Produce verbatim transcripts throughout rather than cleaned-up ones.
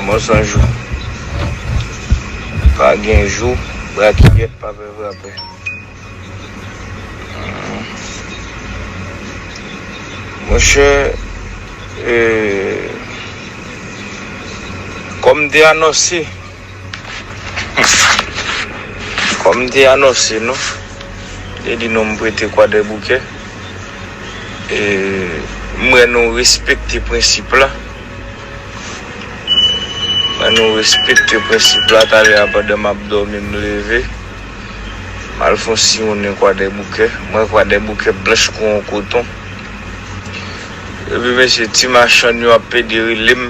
Lanmò san jou. Pa gen jou, brakiyèt pa fè frape. Monchè, e, kòm te anonse, kòm te anonse nou, te di nou m prete Kwadèboukè. E, m wè nou respekte prensip la. Mwen nou respekte prensip la, talè a pandan m ap dòmi m leve. M al fè yon siwonnen Kwadèboukè. Mwen Kwadèboukè blanch kou yon koton. Epi mesye ti machann yo ap pede rele m.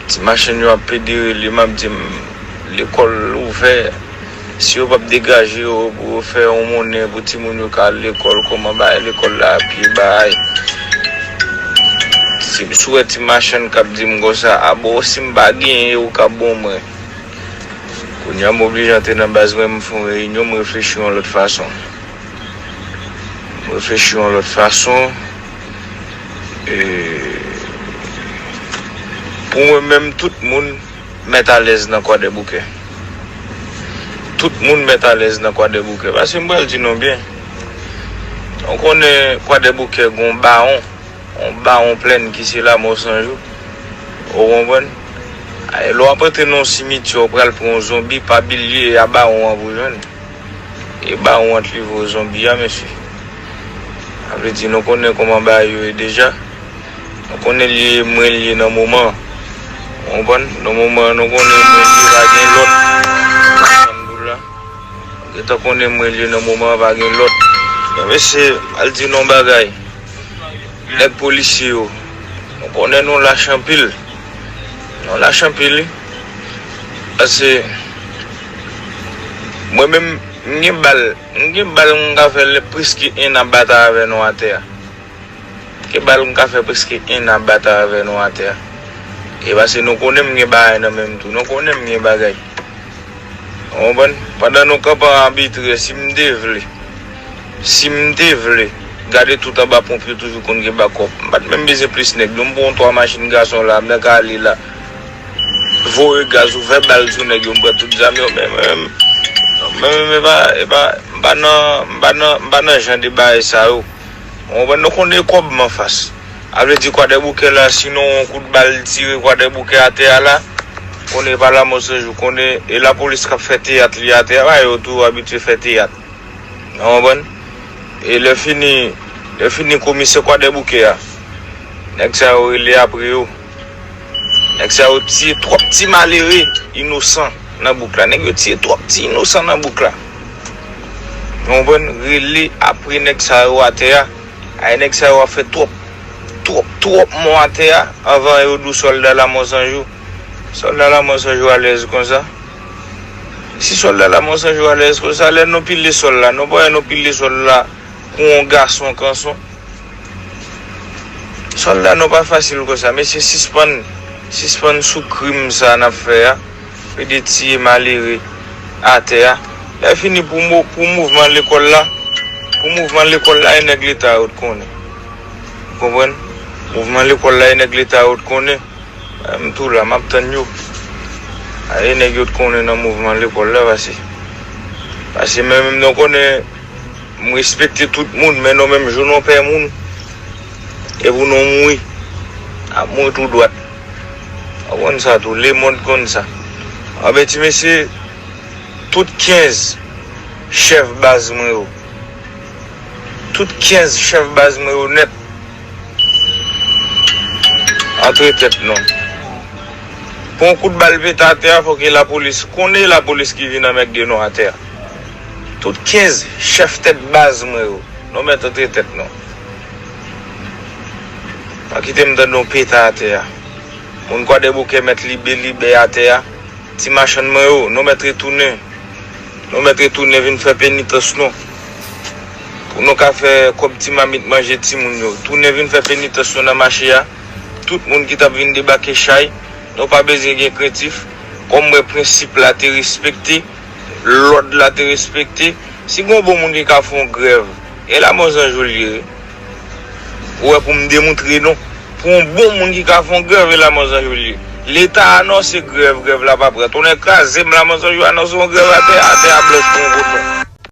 Ti machann yo ap pede rele m, ap di m lekòl ouvè. Si yo p ap degaje yo pou yo fè yon monnen pou timoun yo ka al lekòl, kòman bagay lekòl la ap ye, bagay. Si, si w wè ti machann k ap di m konsa, a bon, si m pa genyen, ou ka ban mwen. Kounye a, m oblije antre nan baz mwen, m fè yon reyinyon, m reflechi yon lòt fason. M reflechi yon lòt fason. E, pou mwen menm, tout moun mèt alèz nan Kwadèboukè. Tout moun mèt alèz nan Kwadèboukè. Paske m pral di nou byen. Nou konnen Kwadèboukè gon bawon, yon bawon plèn ki se Lamò San Jou. Ou konprann? E lè w ap antre nan yon simityè, w pral pran yon zonbi, pa bliye a bawon an pou jwenn. E bawon an t live w zonbi a, mesye. Sa vle di, nou konnen kòman bagay yo ye deja. Nou konnen li ye mwen li ye nan moman an. Ou konprann? Nan moman an, nou konnen mwen li ye, pa gen lòt. Sa m di w la. Ou gentan konnen mwen li ye nan moman an, pa gen lòt. Men mesye, al di nou yon bagay. Nèg polisye yo, nou konnen nou lach anpil. Nou lach anpil, wi. Paske mwen menm, m gen bal, m gen bal m ka fè lè preske en an batay avè nou atè a. Gen bal m ka fè preske en an batay avè nou atè a. E paske nou konnen m gen bagay nan men m tou. Nou konnen m gen bagay. Ou konprann? Pandan nou kanpe an abitrè, si m te vle, si m te vle, gade tout anba ponp yo toujou konn gen bakòp. M pa t menm bezwen plis nèg, non, m pran twa machin gason la, m nan ka ale la. Voye gaz, ouvè bal sou nèg yo, m pran tout zam yo, men, men, men, men, men, e pa, e pa, m pa nan, m pa nan, m pa nan jan de bagay sa yo. Ou konprann? Nou konnen kòb m anfas. A vle di Kwadèboukè la, sinon yon kout bal tire Kwadèboukè atè a la, konnen pa Lamò San Jou, konnen e lapolis k ap fè teyat li atè a, yo tou abitye fè teyat. Ou konprann? E lè fini, lè fini komisè Kwadèboukè a, nèg sa yo rele apre yo. Nèg sa yo tiye twòp ti malere inosan nan bouk la. Nèg yo tiye twòp ti inosan nan bouk la. Ou konprann? Rele apre nèg sa yo atè a. Ay, nèg sa yo ap fè twòp, twòp, twòp mò atè a anvan yo di w sòlda Lamò San Jou. Sòlda Lamò San Jou alèz konsa. Si sòlda Lamò San Jou alèz konsa, lè nou pile sòl la, nou pa wè nou pile sòl la kou yon gason kanson. Sòlda nou pa fasil konsa. Mesye, sispann, sispann sou krim sa n ap fè a. Pede tiye malere atè a. Lè fini pou mo-, pou mouvman lekòl la, pou mouvman lekòl la, e nèg Leta yo t konnen. Ou konprann? Mouvman lekòl la, e nèg Leta yo t konnen. M tou la, m ap tann yo. A, e nèg yo t konnen nan mouvman lekòl la, pase. Pase men menm nou konnen, m respekte tout moun, men nou menm jou nou pè moun, e pou nou mouri, ap mouri tou dwat. Ou konn sa tou, lemonn konn sa. Anben ti mesye, tout kenz chèf baz mwen yo, tout kenz chèf baz mwen yo nèt, antre tèt nou. Pou yon kout bal pete atè a, fòk e lapolis, konnen e lapolis ki vin anmègde nou atè a. Tout kenz chèf tèt baz mwen yo, nou mèt antre tèt nou. Pa kite m tande yon pete atè a. Moun Kwadèboukè mèt libe, libe atè a. Ti machann mwen yo, nou mèt retounen. Nou mèt retounen vin fè penitans nou. Pou nou ka fè kòb ti mamit manje timoun yo. Tounen vin fè penitans nou nan mache a. Tout moun ki t ap vin debake chay, nou pa bezwen gen krentif. Kòm m wè prensip la te respekte, lòd la te respekte. Si gon bon moun ki ka fè yon grèv, e Lamò San Jou li ye. Ou wè, pou m demontre nou, pou yon bon moun ki ka fè yon grèv, e Lamò San Jou li ye. Leta anonse grèv, grèv la pa pran. Tonnè kraze m, la mwen sonje yo anonse yon grèv atè, atè a blanch kon yon koton.